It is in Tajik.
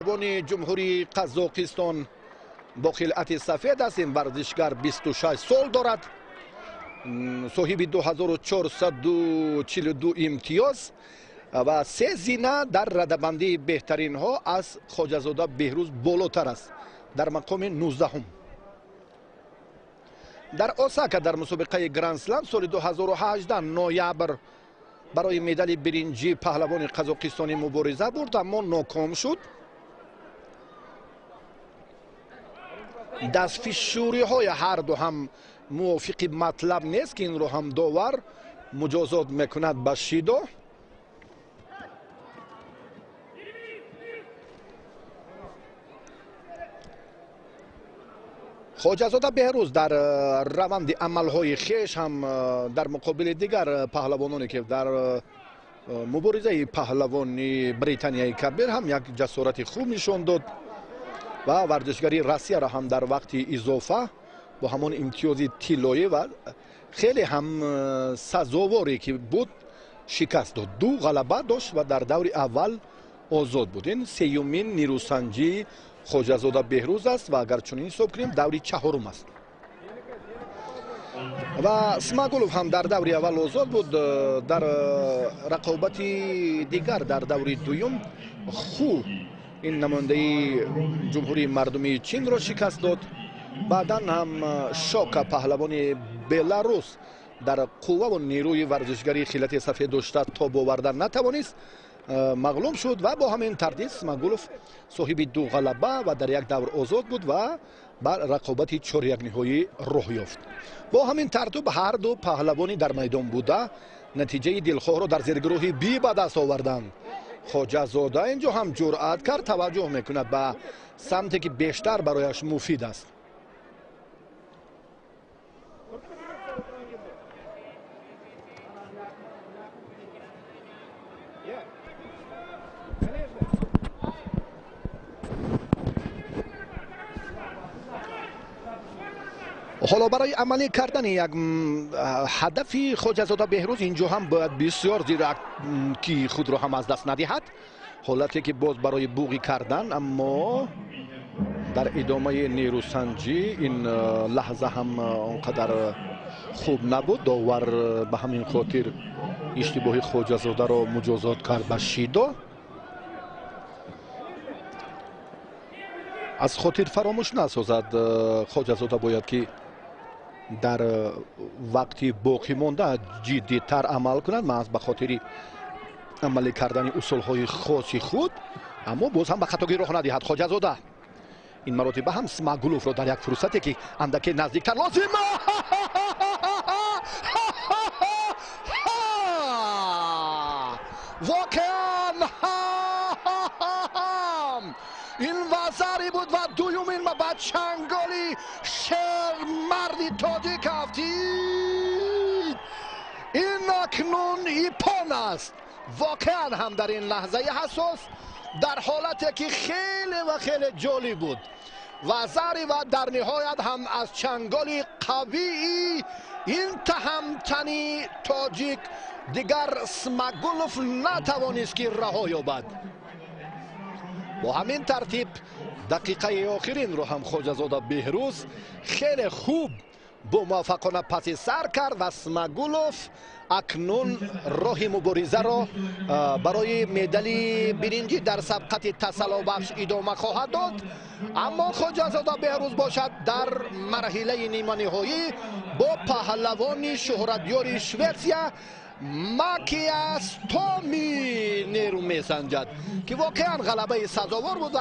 Паҳлавони Ҷумҳурии Қазоқистон бо хилъати сафед аст. Ин варзишгар 26 сол дорад, соҳиби 2442 имтиёз ва се зина дар радабандии беҳтаринҳо аз Хоҷазода Беҳрӯз болотар аст, дар мақоми 19. Дар Осака дар мусобиқаи Гранд-слам соли 2018 ноябр барои медали биринҷӣ паҳлавони қазоқистонӣ мубориза бурд, аммо ноком шуд. Дастфишӯриҳои ҳарду ҳам мувофиқи матлаб нест, ки инро ҳам довар муҷозот мекунад ба шидо. Хоҷазода Беҳрӯз дар раванди амалҳои хеш ҳам дар муқобили дигар паҳлавононе, ки дар муборизаи паҳлавони Британияи Кабир ҳам як ҷасорати хуб нишон дод ва варзишгари Россияро ҳам дар вақти изофа бо ҳамон имтиёзи тиллоӣ ва хеле ҳам сазоворе ки буд шикаст дод. Ду ғалаба дошт ва дар даври аввал озод буд. Ин сеюмин нерӯсанҷии Хоҷазода Беҳрӯз аст ва агар чунин ҳисоб кунем, даври чаҳорум аст. Ва Смагулов ҳам дар даври аввал озод буд. Дар рақобати дигар дар даври дуюм Ху, ин намояндаи Ҷумҳурии Мардумии Чинро шикаст дод. Баъдан ҳам Шока, паҳлавони Беларус, дар қувваву нерӯи варзишгари хилати сафед дошта тоб оварда натавонист, мағлуб шуд ва бо ҳамин тартиб Смагулов соҳиби ду ғалаба ва дар як давр озод буд ва бар рақобати чорякниҳоӣ роҳ ёфт. Бо ҳамин тартиб ҳарду паҳлавони дар майдон буда натиҷаи дилхоҳро дар зергурӯҳи Би ба даст оварданд. Хоҷазода инҷо ҳам ҷуръат кард, таваҷҷӯҳ мекунад ба самте ки бештар барояш муфид аст. Ҳоло барои амалӣ кардани як ҳадафи Хоҷазода Беҳрӯз инҷо ҳам бояд бисёр зиракки худро ҳам аз даст надиҳад. Ҳолате ки боз барои буғӣ кардан, аммо дар идомаи нерӯсанҷӣ ин лаҳза ҳам он қадар хуб набуд. Довар ба ҳамин хотир иштибоҳи Хоҷазодаро муҷозот кард ба шидо. Аз хотир фаромӯш насозад Хоҷазода, бояд ки дар вақти боқӣ монда ҷиддитар амал кунад, маҳз ба хотири амалӣ кардани усулҳои хоси худ, аммо боз ҳам ба хатогӣ роҳ надиҳад Хоҷазода. Ин маротиба ҳам Смагуловро дар як фурсате ки андаке наздиктар лозим. Воқеан ин вазаре буд ва дуюмин ба чанголи шермарди тоҷик афтид. Ин акнун ипон аст. Воқеан ҳам дар ин лаҳзаи ҳассос, дар ҳолате ки хеле ва хеле ҷолиб буд, вазаре ва дар ниҳоят ҳам аз чанголи қавии ин таҳамтани тоҷик дигар Смагулов натавонист ки раҳо ёбад. Бо ҳамин тартиб дақиқаи охиринро ҳам Хоҷазода Беҳрӯз хеле хуб бо муваффақона паси сар кард ва Смагулов акнун роҳи муборизаро барои медали биринҷӣ дар сабқати тасаллобахш идома хоҳад дод. Аммо Хоҷазода Беҳрӯз бошад дар марҳилаи ниманиҳоӣ бо паҳлавони шӯҳратёри Шветсия Макиас Томи нерӯ месанҷад, ки воқеан ғалабаи сазовор буд.